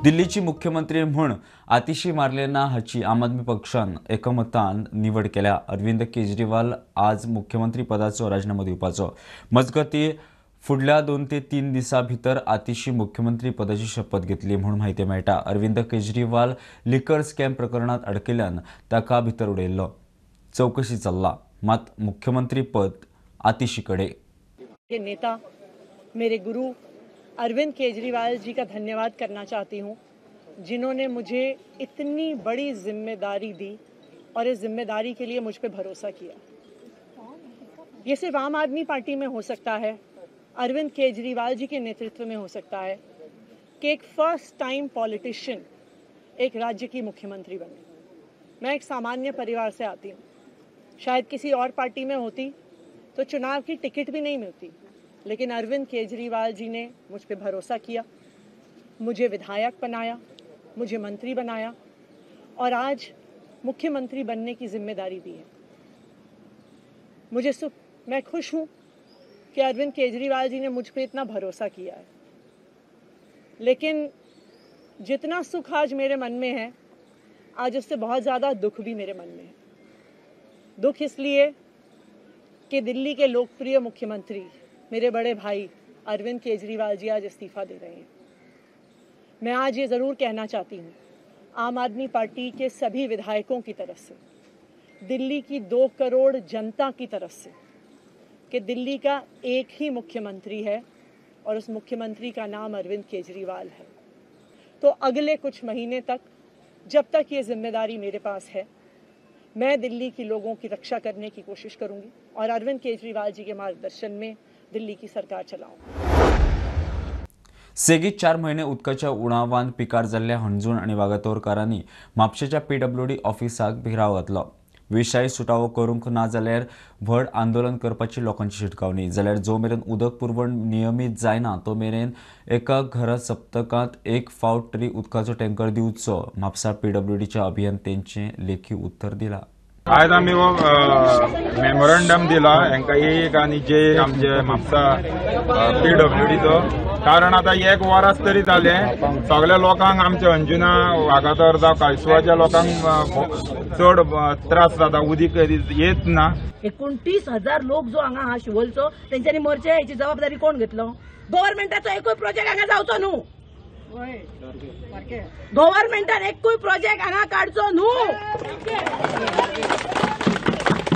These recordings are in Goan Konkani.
दिल्लीची मुख्यमंत्री म्हूण आतिशी मार्लेना हाची आम आदमी पक्षान एकमतान निवड केल्या. अरविंद केजरीवाल आज मुख्यमंत्री पदाचो राजीनामो दिवपाचो. मजगती फुडल्या 2 ते 3 दिसां भितर आतिशी मुख्यमंत्री पदाची शपथ घेतली म्हूण म्हायती मेळटा. अरविंद केजरीवाल लिकर स्कॅम प्रकरणात अडकिल्ल्यान ताका भितर उडयल्लो. चौकशी चल्ला, मात मुख्यमंत्री पद आतिशी कडे. नेता मेरे गुरु अरविंद केजरीवाल जी का धन्यवाद करना चाहती हूँ, जिन्होंने मुझे इतनी बड़ी जिम्मेदारी दी और इस जिम्मेदारी के लिए मुझ पे भरोसा किया. ये सिर्फ आम आदमी पार्टी में हो सकता है, अरविंद केजरीवाल जी के नेतृत्व में हो सकता है कि एक फर्स्ट टाइम पॉलिटिशियन एक राज्य की मुख्यमंत्री बने. मैं एक सामान्य परिवार से आती हूँ, शायद किसी और पार्टी में होती तो चुनाव की टिकट भी नहीं मिलती, लेकिन अरविंद केजरीवाल जी ने मुझ पे भरोसा किया, मुझे विधायक बनाया, मुझे मंत्री बनाया और आज मुख्यमंत्री बनने की जिम्मेदारी दी है मुझे. मैं खुश हूँ कि अरविंद केजरीवाल जी ने मुझ पे इतना भरोसा किया है, लेकिन जितना सुख आज मेरे मन में है, आज उससे बहुत ज़्यादा दुख भी मेरे मन में है. दुख इसलिए कि दिल्ली के लोकप्रिय मुख्यमंत्री मेरे बड़े भाई अरविंद केजरीवाल जी आज इस्तीफ़ा दे रहे हैं. मैं आज ये ज़रूर कहना चाहती हूँ, आम आदमी पार्टी के सभी विधायकों की तरफ से, दिल्ली की 2 करोड़ जनता की तरफ से, कि दिल्ली का एक ही मुख्यमंत्री है और उस मुख्यमंत्री का नाम अरविंद केजरीवाल है. तो अगले कुछ महीने तक, जब तक ये जिम्मेदारी मेरे पास है, मैं दिल्ली के लोगों की रक्षा करने की कोशिश करूंगी और अरविंद केजरीवाल जी के मार्गदर्शन में दिल्ली की सरकार चलाऊंगी. सेगीत 4 महिने उदकाच्या उणावान पिकार जाल्ल्या हणजूण आनी वागातोरकारांनी म्हापशेच्या पीडब्ल्यूडी ऑफिसाक घेराव घातलो. विशाय सुटावो करूंक ना जाल्यार व्हड आंदोलन करपाची लोकांची शिटकावणी. जाल्यार जो मेरेन उदक पुरवण नियमीत जायना तो मेरेन एका घरा सप्तकांत एक फावट तरी उदकाचो टँकर दिवचो, म्हापसा पीडब्ल्यूडीच्या अभियंत्यांचें लेखी उत्तर दिलां. आयज आमी मेमोरंडम दिला हांकां एक आनी जे आमचे म्हापसा पीडब्ल्यूडीचो, कारण आतां एक वरास तरी जालें सगळ्या लोकांक आमच्या अंजुना वागातोर जावं कालसवाच्या लोकांक चड त्रास जाता, उदीक येत ना. 29,000 लोक जो हांगा आहा शिवोलचो, तेंच्यांनी मरचे हेची जबाबदारी कोण घेतलो? गव्हर्मेंटाचो एकूय प्रोजेक्ट हांगा जावचो न्हू, गव्हर्मेंटान एकूय प्रोजेक्ट हांगा काडचो न्हू.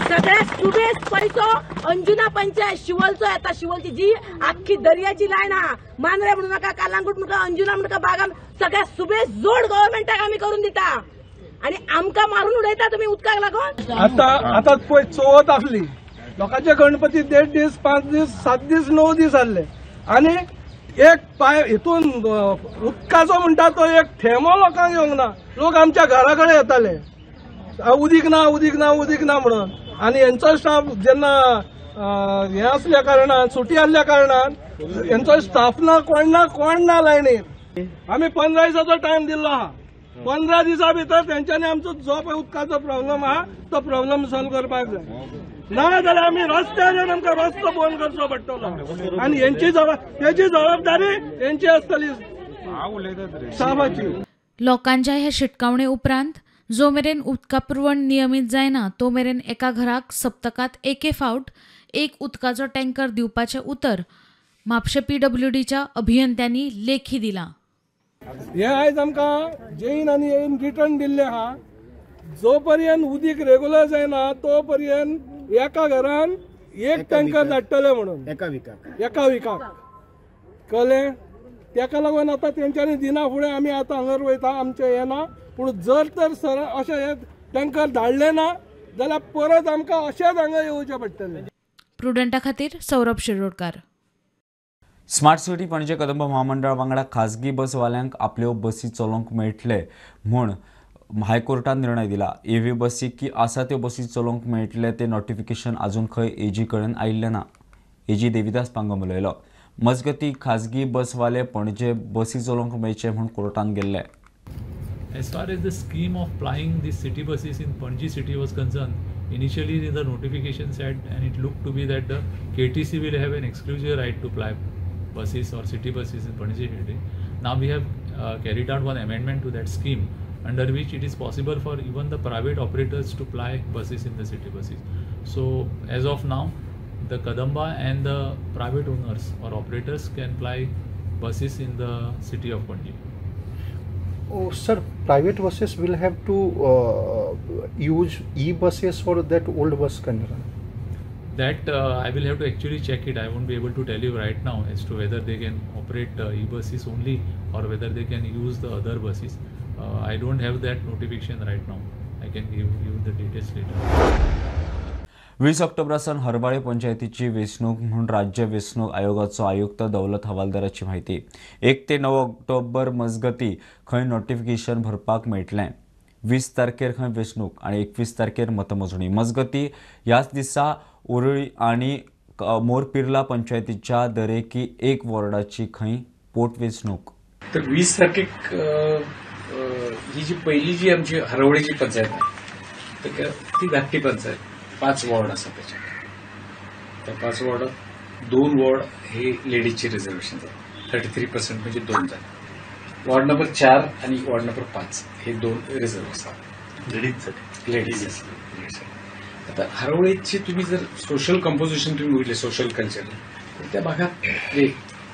सगळ्या सुबेस पैसो अंजुना पंचायत शिवलचो येता. शिवलची जी आख्खी दर्याची लायन आहा, मांद्रे म्हणू नाका, कालांगूट म्हणू नाका, अंजुना म्हणू नाका, बागा, सगळ्या सुबेस जोड गव्हर्मेंटाक आमी करून दिता आनी आमकां मारून उडयता तुमी उदकाक लागून. आतां आतां पळय चवथ आसली, लोकांचे गणपती 1.5 दीस, 5 दीस, 7 दीस, 9 दीस आसले आनी एक पाय हितून उदकाचो म्हणटा तो एक थेंबो लोकांक येवंक ना. लोक आमच्या घरा कडेन येताले, उदीक ना, उदीक ना, उदीक ना म्हणून. आनी हेंचो स्टाफ जेन्ना हें आसल्या कारणान, सुटी आसल्या कारणान हेंचो स्टाफ ना, कोण ना, कोण ना लायनीर. आमी 15 दिसाचो टायम दिल्लो आहा. 15 दिसां भितर तेंच्यांनी आमचो जो पळय उदकाचो प्रॉब्लम आहा तो प्रॉब्लम सॉल्व करपाक जाय, ना जाल्यार आमी रस्त्यार येवन आमकां रस्तो बंद करचो पडटलो. आनी हेंची तेजी जबाबदारी हेंची आसतली स्टाफाची. लोकांच्या ह्या शिटकावणे उपरांत जो मेरेन उदका पुरवण नियमीत जायना तो मेरेन एका घराक सप्तकांत एके फावट एक उदकाचो टँकर दिवपाचें उतर म्हापशें पीडब्ल्यूडीच्या अभियंत्यांनी लेखी दिलां. हे आयज आमकां जैन आनी येन रिटर्न दिल्लें आहा. जो पर्यंत उदीक रेगुलर जायना तो पर्यंत एका घरान एक टँकर धाडटले म्हणून एका विकाक कळ्ळें. तेका लागून आतां तेंच्यांनी दिना फुडें आमी आतां हांगर वयता, आमचें हें ना. पूण जर तर सर अशें हे टँकर धाडले ना जाल्यार परत आमकां अशेंच हांगा येवचें पडटलें. प्रुडंटा खातीर सौरभ शिरोडकार. स्मार्ट सिटी पणजे कदंब महामंडळ वांगडा खाजगी बसवाल्यांक आपल्यो बसी चलोवंक मेळटले म्हूण हायकोर्टान निर्णय दिला. एव्ही बसी की आसा त्यो बसी चलोवंक मेळटले ते नोटिफिकेशन अजून खंय एजी कडेन आयिल्लें ना. एजी देविदास पांगम उलयलो. मजगती खाजगी बसवाले पणजे बसी चलोवंक मेळचे म्हूण कोर्टान गेल्ले. As far as the scheme of plying the city buses in Panaji city was concerned, initially the notification said, and it looked to be that the KTC will have an exclusive right to ply buses or city buses in Panaji city. Now we have carried out one amendment to that scheme, under which it is possible for even the private operators to ply buses in the city buses. So as of now, the Kadamba and the private owners or operators can ply buses in the city of Panaji. Oh, sir, private buses will have to use e-buses or that old bus can run? That I will have to actually check it. I won't be able to tell you right now as to whether they can operate e-buses only or whether they can use the other buses. I don't have that notification right now. I can give you the details later. 20 ऑक्टोबरा सावन हरवाळे पंचायतीची वेंचणूक म्हूण राज्य वेंचणूक आयोगाचो आयुक्त दौलत हवालदाराची म्हायती. 1 ते 9 ऑक्टोबर मजगती खंय नोटिफिकेशन भरपाक मेळटलें. 20 तारखेर खंय वेंचणूक आनी 21 तारखेर मतमोजणी. मजगती ह्याच दिसा उरुळी आनी मोरपिर्ला पंचायतीच्या दरेकी 1 वॉर्डाची खंय पोटवेंचणूक. तर 20 तारखेक ही जी पहिली जी आमची हरवळीची पंचायत आहे तर ती धाकटी पंचायत, 5 वॉर्ड असतात त्याच्यात. त्या 5 वॉर्डात 2 वॉर्ड हे लेडीजचे रिझर्वेशन जातात, 33% म्हणजे 2 जातात. वॉर्ड नंबर 4 आणि वॉर्ड नंबर 5 हे 2 रिझर्व्ह असतात लेडीजसाठी. लेडीजसाठी. आता हरवळीची तुम्ही जर सोशल कंपोजिशन तुम्ही बघितले, सोशल कल्चर, तर त्या भागात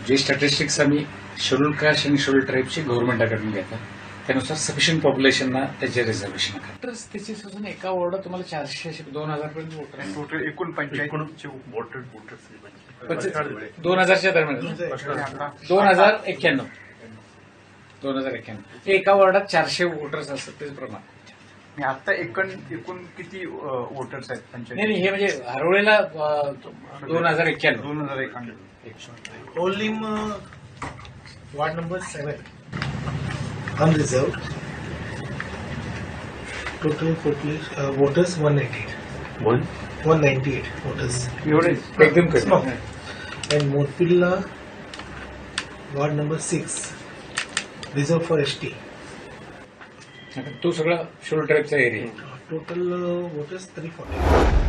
जे स्टॅटिस्टिक्स आम्ही शेड्यूल कास्ट आणि शेड्यूल ट्राईबचे गव्हर्नमेंटाकडून घेतात त्यानुसार सफिशियंट पॉप्युलेशनना त्याचे रिझर्वेशन. त्याची सुद्धा एका वॉर्डात तुम्हाला 400 2000 पर्यंत वोटर, टोटल एकूण पंचायत वोटर 2000च्या दरम्यान 2091 2091 एका वॉर्डात 400 वोटर्स असतात त्याचं प्रमाण. आता एकूण किती वोटर्स आहेत पंचायत? नाही, हे म्हणजे हरवळेला 2091 2091. Orlim ward number 7 unreserved, total voters 198. 198 voters. एकदम कमी. And Morpilla ward number 6 reserved for ST. तो सगळा शेड्यूल ट्राईबचा एरिया. Total voters 340.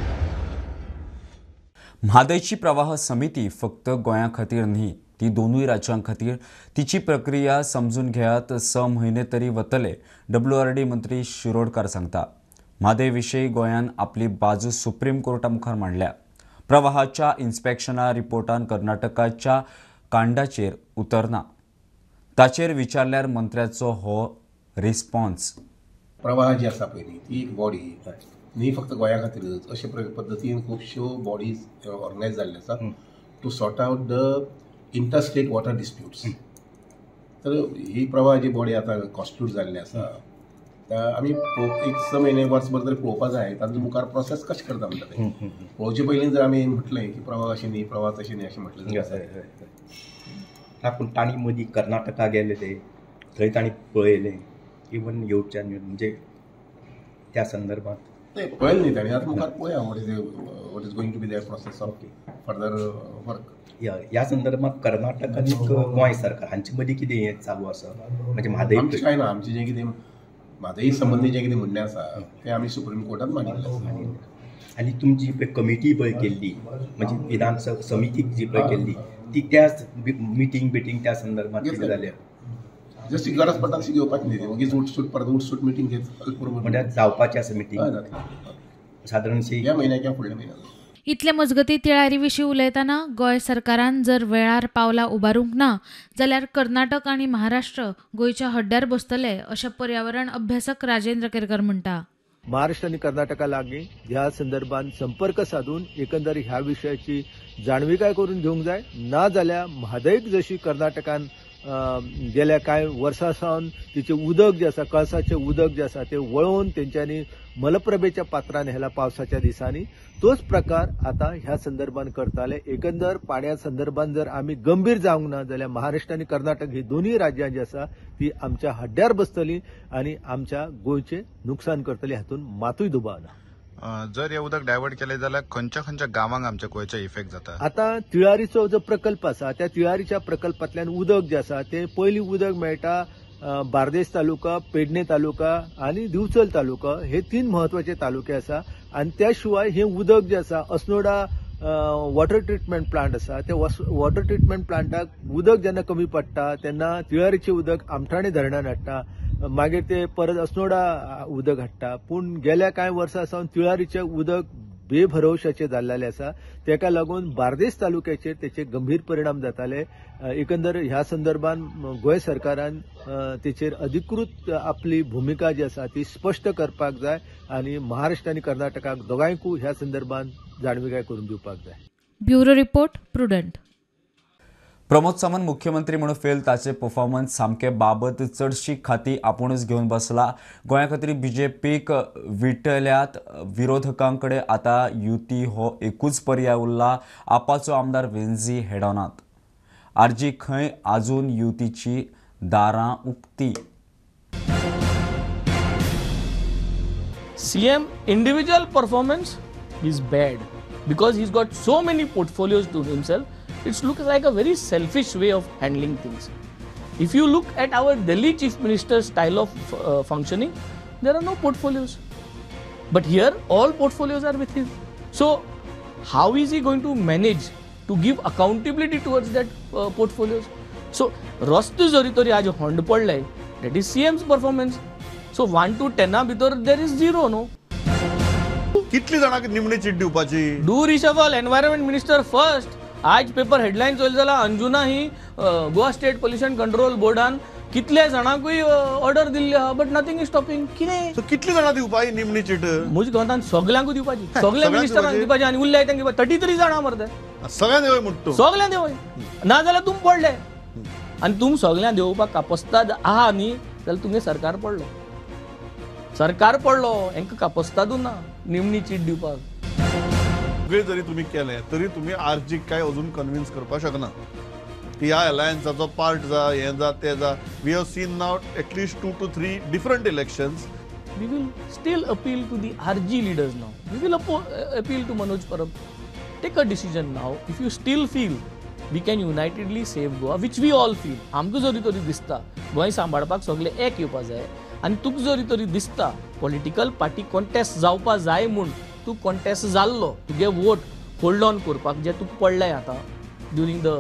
म्हादयची प्रवाह समिती फक्त गोंया खातीर न्ही, ती दोनूय राज्यां खातीर. तिची प्रक्रिया समजून घेयात 6 म्हयने तरी वतले, WRD मंत्री शिरोडकर सांगता. म्हादय विशीं गोंयान आपली बाजू सुप्रीम कोर्टा मुखार मांडल्या. प्रवाहाच्या इन्स्पेक्शना रिपोर्टान कर्नाटकाच्या कांडाचेर उतरना, ताचेर विचारल्यार मंत्र्याचो हो रिस्पॉन्स. प्रवाह जी आसा पळय ती एक बॉडी न्ही फक्त गोंया खातीरच, अशे पद्दतीन खुबश्यो बॉडीज ऑर्गनायज जाल्ल्यो आसा to sort out the interstate water disputes. तर ही प्रवाह जी बॉडी आतां कॉन्स्टिट्यूट जाल्ली आसा, आमी एक 6 म्हयने वर्सभर तरी पळोवपा जाय तांचो मुखार प्रोसेस कशें करता म्हणटा तें. पळोवचे पयलीं जर आमी म्हटलें की प्रवाह अशें न्ही, प्रवाह तशें न्ही अशें म्हटलें जाल्यार, पूण तांणी मदीं कर्नाटका गेले ते थंय तांणी पळयलें इवन येवच्यान म्हणजे त्या संदर्भात नाही पळयलें न्ही तांणी. आतां मुखार पळोवया what is going to be their process of further work. ह्या संदर्भात कर्नाटक आनी गोंय सरकार हांचे मदीं कितें हें चालू आसा म्हणजे म्हादय आमचें कांय ना, आमचें जें कितें म्हादय संबंदी जें कितें म्हणणें आसा तें आमी सुप्रीम कोर्टात मांडिल्लें आसा. आनी तुमची पळय कमिटी पळय केल्ली म्हणजे विधान समिती जी पळय केल्ली ती त्या मिटींग बिटींग त्या संदर्भात कितें जालें? जशी गरज पडटा तशी घेवपाची न्ही, वगीच उठसूट परत उठसूट मिटींग घेत म्हणल्यार जावपाची आसा मिटींग सादारणशी ह्या म्हयन्याक किंवा फुडल्या म्हयन्याक. इतले मजगती तिळारी विशीं उलयतना गोंय सरकारान जर वेळार पावलां उबारूंक ना जाल्यार कर्नाटक आनी महाराष्ट्र गोंयच्या हड्ड्यार बसतले अशें पर्यावरण अभ्यासक राजेंद्र केरकर म्हणटा. महाराष्ट्र आनी कर्नाटका लागीं ह्या संदर्भात संपर्क साधून एकंदर ह्या विशयाची जाणविकाय करून घेवंक जाय. ना जाल्यार म्हादयक जशी कर्नाटकान गेल्या कांय वर्सां सावन तिचें उदक जें आसा, कळसाचें उदक जें आसा तें वळोवन तेंच्यांनी मलप्रभेच्या पात्रान हेला पावसाच्या दिसांनी, तोच प्रकार आतां ह्या संदर्भात करताले. एकंदर पाण्या संदर्भात जर आमी गंभीर जावंक ना जाल्यार महाराष्ट्र आनी कर्नाटक ही दोनूय राज्यां जी आसा ती आमच्या हड्ड्यार बसतली आनी आमच्या गोंयचें नुकसान करतली, हातूंत मातूय दुबाव ना. जर हे उदक डायवर्ट केले जाल्यार खंयच्या खंयच्या गांवांक आमच्या गोंयचो इफेक्ट जाता? आतां तिळारीचो जो प्रकल्प आसा त्या तिळारीच्या प्रकल्पांतल्यान उदक जें आसा तें पयलीं उदक मेळटा बार्देस तालुका, पेडणे तालुका आनी दिवचल तालुका, हे 3 म्हत्वाचे तालुके आसा. आनी त्या शिवाय हें उदक जें आसा अस्नोडा वॉटर ट्रिटमेंट प्लांट आसा त्या वॉटर ट्रिटमेंट प्लांटाक उदक जेन्ना कमी पडटा तेन्ना तिळारीचें उदक आमठाणे धरणान हाडटा, मागीर ते परत अस्नोडा उदक हाडटा. पूण गेल्या कांय वर्सां सावन तिळारीचें उदक बेभरवशाचें जाल्लें आसा. तेका लागून बार्देस तालुक्याचेर तेचे गंभीर परिणाम जाताले. एकंदर ह्या संदर्भान गोंय सरकारान तेचेर अधिकृत आपली भुमिका जी आसा ती स्पश्ट करपाक जाय आनी महाराष्ट्र आनी कर्नाटकाक दोगांयकूय ह्या संदर्भान जाणविकाय करून दिवपाक जाय. Bureau report, Prudent. Pramod Sawant मुख्यमंत्री म्हणून फेल, ताचे परफॉर्मन्स सामके बाबत, चडशी खाती आपूणच घेवन बसला. गोंया खातीर बीजेपीक विटल्यात विरोधकांकडे आता युती हो एकूच पर्याय उरला. आपाचो आमदार वेन्झी हेडोनात. आरजी खंय आजून युतीची दारां उक्ती. CM individual performance is bad because he's got so many portfolios to himself. It looks like a very selfish way of handling things. If you look at our Delhi Chief Minister's style of functioning, there are no portfolios. But here, all portfolios are with him. So, how is he going to manage to give accountability towards that portfolios? So, रस्तो जरी तरी आज होंड पडले, that is CM's performance. So, 1 to 10 भितर there is 0, no? कितली जाणांक निमणी चीट दिवपाची? Do reshuffle, environment minister first. आज पेपर हेडलायन्स वयले जाल्यार अंजुना ही गोवा स्टेट पोल्युशन कंट्रोल बोर्डान कितल्या जाणांकूय ऑर्डर दिल्ली आहा, बट नथींग is stopping. कितें कितली जाणां दिवपाची निमणी चीट? म्हज्या गोंयांत सगल्यांकूय दिवपाची, सगल्या मिनिस्टरांक दिवपाची आनी उरल्या तांकां 33 जाणां मरते. सगळ्यां देवय म्हणटा, सगळ्यां देवय, ना जाल्यार तुम पडले. आनी तुम सगळ्यां देवपाक कापस्ताद आहा न्ही जाल्यार तुमगे सरकार पडलो, सरकार पडलो. हेंकां कापस्तादूच ना निमणी चीट दिवपाक. सगळे जरी तुम्ही केले तरी तुम्ही आरजीक काय अजून कन्विन्स करपाक शकना की ह्या अलायन्साचो पार्ट जा, हें जा, तें जा. We have seen now at least 2 to 3 different elections. We will still appeal to the RG leaders now. We will appeal to Manoj Parab. Take a decision now. If you still feel we can unitedly save Goa, which we all feel, आमकां जरी तरी दिसता गोंय सांबाळपाक सगळे एक येवपा जाय आनी तुका जरी तरी दिसता पॉलिटिकल पार्टी कॉन्टेस्ट जावपा जाय म्हूण तूं कॉन्टेस्ट जाल्लो, तुगे वोट होल्ड ऑन करपाक जे तुका पडले आतां during the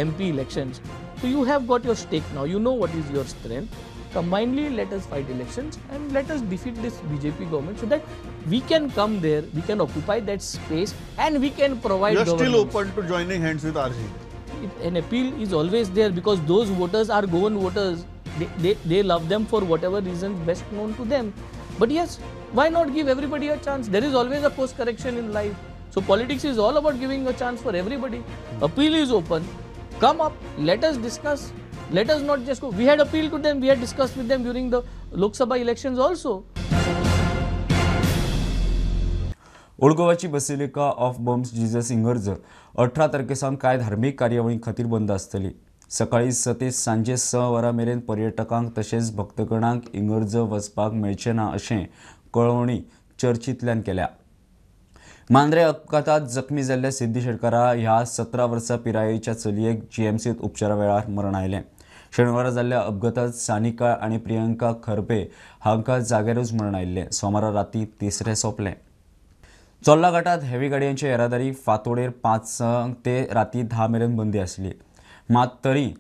MP elections, so you have got your stake now, you know what is your strength. Combinedly let us fight elections and let us defeat this BJP government so that we can come there, we can occupy that space and we can provide. You are still open to joining hands with RG? An appeal is always there because those voters are Goan voters. They love them for whatever reasons best known to them. But yes, why not give everybody a chance? There is always a course correction in life. So politics is all about giving a chance for everybody. Appeal is open. Come up, let us discuss. Let us not just go. We had appealed to them, we had discussed with them during the Lok Sabha elections also. Old गोवाची बसिलिका ऑफ बॉम्स Jesus इगर्ज 18 तारखे सावन कांय धार्मीक कार्यावळी खातीर बंद आसतली. सकाळी 6 ते सांजे 6 वरां मेरेन पर्यटकांक तशेंच भक्तगणांक इगर्ज वचपाक मेळचें ना अशें कळोवणी चर्चींतल्यान केल्या. मांद्रे अपघातात जखमी जाल्ल्या सिद्धी शेटकारा ह्या 17 वर्सां पिरायेच्या चलयेक जीएमसीत उपचारा वेळार मरण आयलें. शेनवारा जाल्ल्या अपघातात सानिका आनी प्रियंका खरबे हांकां जाग्यारूच मरण आयिल्लें. सोमारा राती तिसरें सोंपलें. चोर्ला घाटात हेवी गाडयांची येरादारी फांतोडेर 5 ते राती 10 मेरेन बंदी आसली. मात तरी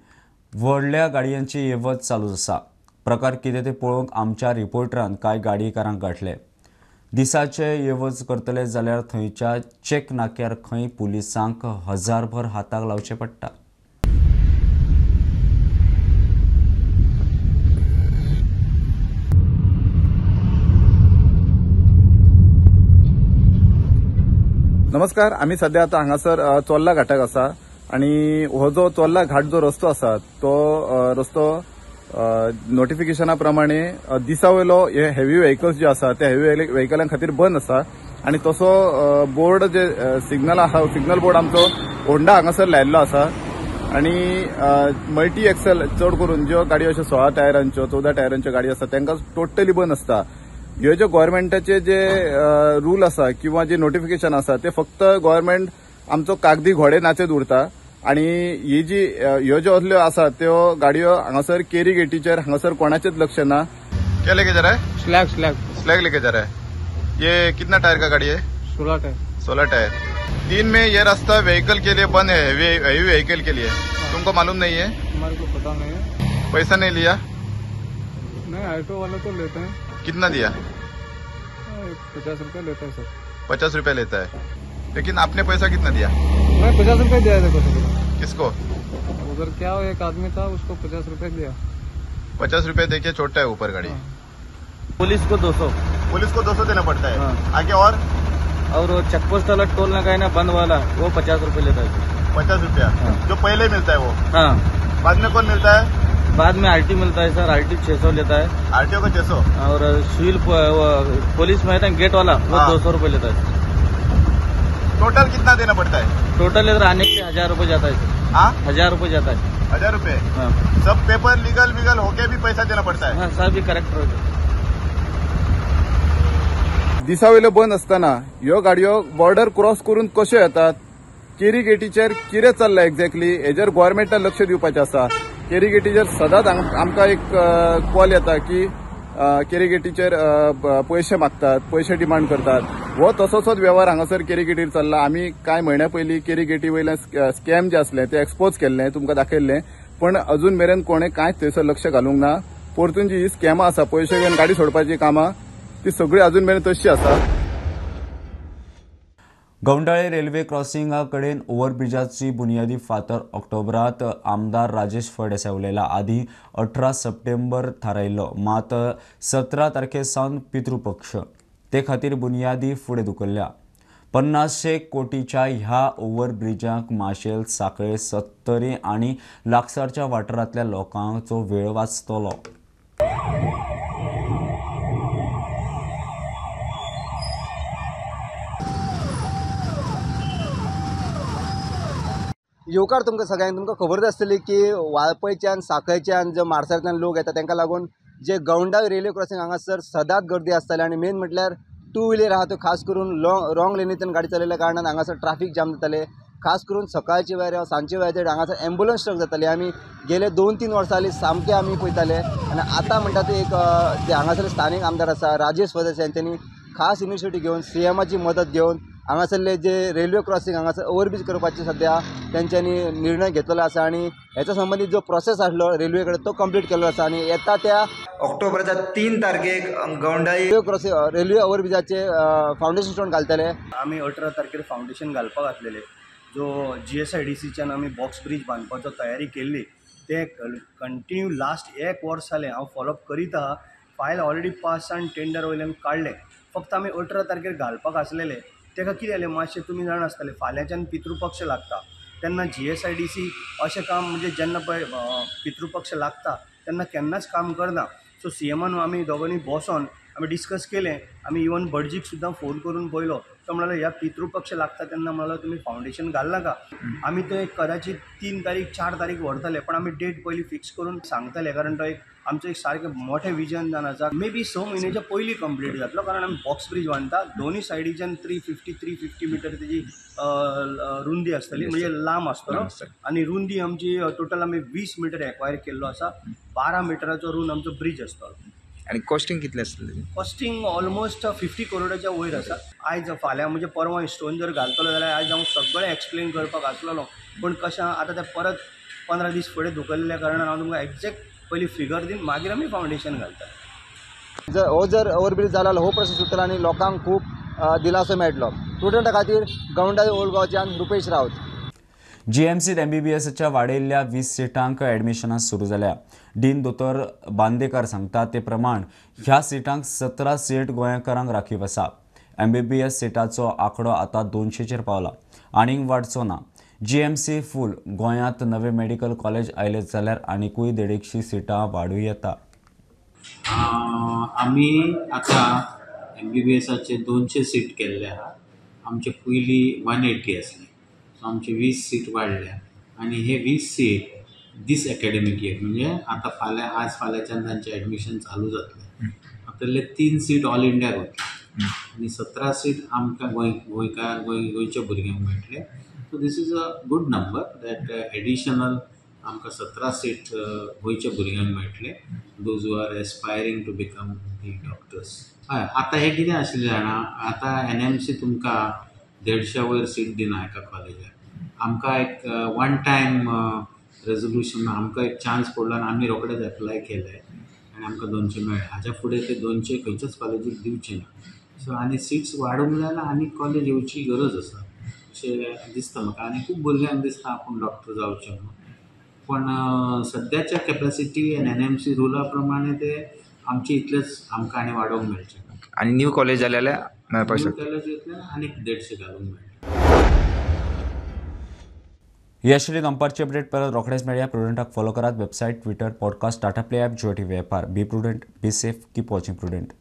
व्हडल्या गाडयांची ये वच चालूच आसा. प्रकार कितें ते पळोवंक आमच्या रिपोर्टरान कांय गाडयेकारांक गांठले. दिसाचे ये वच करतले जाल्यार थंयच्या चेक नाक्यार खंय पुलिसांक हजारभर हाताक लावचें पडटा. नमस्कार, आमी सध्या आता हांगासर चोर्ला घाटाक आसा आनी हो जो चोर्ला घाट जो रस्तो आसा तो रस्तो नोटिफिकेशना प्रमाणे दिसा वयलो हे हेवी व्हेकल्स जे आसा ते हेवी व्हेकलां खातीर बंद आसा आनी तसो बोर्ड जे सिग्नल आसा सिग्नल बोर्ड आमचो होंडा हांगासर लायिल्लो आसा आनी मल्टी एक्सेल चड करून ज्यो गाडयो अश्यो 16 टायरांच्यो 14 टायरांच्यो गाडयो आसा तांकां टोटली बंद आसता. ह्यो ज्यो गव्हर्मेंटाचे जे रूल आसा किंवा जे नोटिफिकेशन आसा ते फक्त गव्हर्मेंट आमचो कागदी घोडे नाचत उरता आनी ही जी ह्यो ज्यो असल्यो आसा त्यो गाडयो हांगासर केरी गेटीचेर हांगासर कोणाचेच लक्ष ना. क्या लेके जा रहा है? स्लैग स्लैग स्लैग लेके जा रहा है. ये कितना टायर का गाड़ी है? 16 टायर. 16 टायर. दिन में ये रास्ता व्हीकल के लिए बंद है, हेवी व्हीकल के लिए। तुमको मालूम नहीं है? हमारे को पता नहीं है। पैसा नहीं लिया? नहीं, ऑटो वाला तो लेते हैं। कितना दिया? 50 रुपये लेता है सर। 50 रुपये लेता है, लेकिन आपने पैसा कितना दिया? मैं 50 रुपये दिया था। किसको? उधर क्या एक आदमी था, उसको 50 रुपये दिया। 50 रुपये देके छोड़ता है ऊपर गाड़ी। पुलिस को 200। पुलिस को 200 देना पड़ता है। हाँ। आगे और वो चेकपोस्ट वाला टोल नाका है ना बंद वाला, वो 50 रुपये लेता है। 50 रुपया? हाँ। जो पहले मिलता है वो? हाँ। बाद में कौन मिलता है? बाद में आरटी मिलता है सर, आरटी 600 लेता है। आरटीओ को 600? और सिविल पुलिस में है ना गेट वाला, वो 200 रुपये लेता है। टोटल कितना देना पड़ता है? टोटल इधर आने के 1000 रुपये जाता है। हाँ, 1000 रुपये जाता है। 1000 रुपये? हाँ। सब पेपर लीगल वीगल होके भी पैसा देना पड़ता है? हाँ, सब भी करेक्ट। दिसा वयल्यो बंद आसतना ह्यो गाडयो बॉर्डर क्रॉस करून कश्यो येतात, केरी गेटीचेर कितें चल्लां एक्झॅक्टली हेजेर गव्हर्मेंटान लक्ष दिवपाचें आसा। केरी गेटीचेर सदांच आमकां एक कॉल येता की केरी गेटीचेर पयशे मागतात, पयशे डिमांड करतात। हो तसोच वेव्हार हांगासर केरी गेटीर चल्ला। आमी कांय म्हयन्या पयलीं केरी गेटी वयल्यान स्कॅम जे आसले ते एक्सपोज केल्ले, तुमकां दाखयल्ले, पण अजून मेरेन कोणें कांयच थंयसर लक्ष घालूंक ना। परतून जी ही स्कॅमां आसा, पयशे घेवन गाडी सोडपाची कामां, ती सगळी अजून मेरेन तशी आसा। गौंडाळे रेल्वे क्रॉसिंगा कडेन ओव्हरब्रिजाची बुनियादी फातर ऑक्टोबरात आमदार राजेश फळदेसाय उलयला। आदी 18 सप्टेंबर थारायिल्लो, मात 17 तारखे सावन पितृपक्ष ते खातीर बुनियादी फुडें धुकल्ल्या। 50 कोटीच्या ह्या ओव्हरब्रिजाक माशेल, सांखळे, सत्तरी आनी लागसारच्या वाठारांतल्या लोकांचो वेळ वाचतलो। येवकार तुमकां सगळ्यांक। तुमकां खबरच आसतली की वाळपयच्यान, सांखळेच्यान जे मार्सेलांतल्यान लोक येता तांकां लागून जे गौंडाळे रेल्वे क्रॉसिंग हांगासर सदांच गर्दी आसताली आनी मेन म्हटल्यार टू व्हिलर आहा त्यो खास करून रॉंग लेनींतल्यान गाडी चलयल्या कारणान हांगासर ट्राफीक जाम जाताले। खास करून सकाळच्या वेळार सांजच्या वेळाचेर हांगासर एम्बुलन्स ट्रक जाताली। आमी गेले 2-3 वर्सां जाली सामकें आमी पळयताले आनी आतां म्हणटा ते एक जे हांगासर स्थानीक आमदार आसा राजेश फळदेसाय हेंच्यांनी खास इनिशिएटीव घेवन सीएमाची मदत घेवन हांगासरले जे रेल्वे क्रॉसिंग हांगासर ओवरब्रीज करपाचे सद्या तेंच्यांनी निर्णय घेतलेलो आसा आनी हेच्या संबंदीत जो प्रोसेस आसलो रेल्वे कडेन तो कंप्लीट केल्लो आसा आनी येता त्या ऑक्टोबराच्या 3 तारखेक गौंडाळी रेल्वे क्रॉसिंग रेल्वे ओवरब्रिजाचे फावंडेशन स्टोन घालतले। आमी 18 तारखेर फावंडेशन घालपाक घातलेले, जो GSIDCच्यान आमी बॉक्स ब्रीज बांदपाचो तयारी केल्ली ते कंटिन्यू लास्ट 1 वर्स जालें हांव फॉलोअप करीत आहा। फायल ऑलरेडी पास आनी टेंडर वयल्यान काडलें, फक्त आमी 18 तारखेर घालपाक आसलेले। ताका कितें जालें मातशें तुमी जाणा आसतलें, फाल्यांच्यान पितृपक्ष लागता तेन्ना GSIDC अशें काम म्हणजे जेन्ना पळय पितृपक्ष लागता तेन्ना केन्नाच काम करना। सो सीएमान आमी दोगांनी बसोन आमी डिस्कस केलें, आमी इवन भटजीक सुद्दां फोन करून पळयलो, तो म्हणालो ह्या पितृपक्ष लागता तेन्ना म्हणालो तुमी फावंडेशन घालनाका। आमी ते कदाचित 3 तारीख 4 तारीख व्हरतले, पण आमी डेट पयलीं फिक्स करून सांगतले, कारण तो एक आमचो एक सारकें मोठें विजन जावन आसा। मे बी 6 म्हयन्याच्या पयलीं कंप्लीट जातलो, कारण आमी बॉक्स ब्रीज बांदता, दोनूय सायडीच्यान 350 मिटर तेजी रुंदी आसतली, म्हणजे लांब आसतलो आनी रुंदी आमची टोटल आमी 20 मिटर एक्वायर केल्लो आसा। 12 मिटराचो रूंद आमचो ब्रीज आसतलो। आनी कॉस्टिंग कितलें आसतलें? कॉस्टिंग ऑलमोस्ट 50 करोडाच्या वयर आसा। आयज फाल्यां म्हणजे परवां स्टोन जर घालतलो जाल्यार आयज हांव सगळें एक्सप्लेन करपाक आसलेलो, पूण कशें आतां तें परत 15 दीस फुडें धुकल्ल्या कारणान हांव तुमकां एग्जॅक्ट पयलीं फिगर दिवन मागीर आमी फावंडेशन घालता। जर हो जर ओवरब्रीज जाला हो प्रश्न सुट्टलो आनी लोकांक खूब दिलासो मेळटलो। स्टुडंटा खातीर गौंडाळे ओल्ड गोवाच्यान रुपेश रावत। जीएमसीत एमबीबीएसच्या वाडयल्ल्या 20 सिटांक एडमिशनां सुरू जाल्या। डीन दोतोर बांदेकर सांगता ते प्रमाण ह्या सिटांक 17 सीट गोंयकारांक राखीव आसा। एमबीबीएस सिटाचो आंकडो आतां 200चेर पावला, आनीक वाडचो ना। जीएमसी फूल गोंयांत नवे मेडिकल कॉलेज आयले जाल्यार आनिकूय 150 सिटां वाडूं येता। आमी आतां एमबीबीएसाचे 200 सीट केल्ले आहा। आमचे पयलीं 180 आसले, सो आमचे 20 सीट वाडल्या आनी हे 20 सीट दीस एकेडमीक इयर म्हणजे आतां फाल्यां आज फाल्यांच्यान तांचें एडमिशन चालू जातलें। आतां 3 सीट ऑल इंडियाक वतले आनी 17 सीट आमकां गोंयकार गोंयच्या भुरग्यांक मेळटले। So this is a good number that additional आमकां 17 सीट गोंयच्या भुरग्यांक मेळटले, those who are aspiring to become the doctors. हय, आतां हें कितें आशिल्लें जाणा, आतां NMC तुमकां 150 वयर सीट दिना एका कॉलेजाक. आमकां एक वन टायम रेजोल्युशन, आमकां एक चान्स पडलो आनी आमी रोखडेच एप्लाय केले आनी आमकां 200 मेळ्ळे. हाज्या फुडें ते 200 खंयच्याच कॉलेजीक दिवचे ना. सो आनी सिट्स वाडोवंक जाय जाल्यार आनी कॉलेज येवची गरज आसा अशें दिसता म्हाका. आनी खूब भुरग्यांक दिसता आपूण डॉक्टर जावचें म्हणून, पण सद्याच्या कॅपेसिटी आनी NMC रुला प्रमाणे ते आमचे इतलेच आमकां आनी वाडोवंक मेळचें. आनी न्यू कॉलेज जाले जाल्यार मेळपाक शकता. न्यू कॉलेज येतले आनीक 150 घालूंक मेळटा. ही आशिल्ली दनपारची अपडेट. परत रोखडेच मेळया. प्रुडंटाक फॉलो करात website, Twitter, podcast, Tata Play app, Jio TV ॲपार. Be prudent, be safe, keep watching Prudent.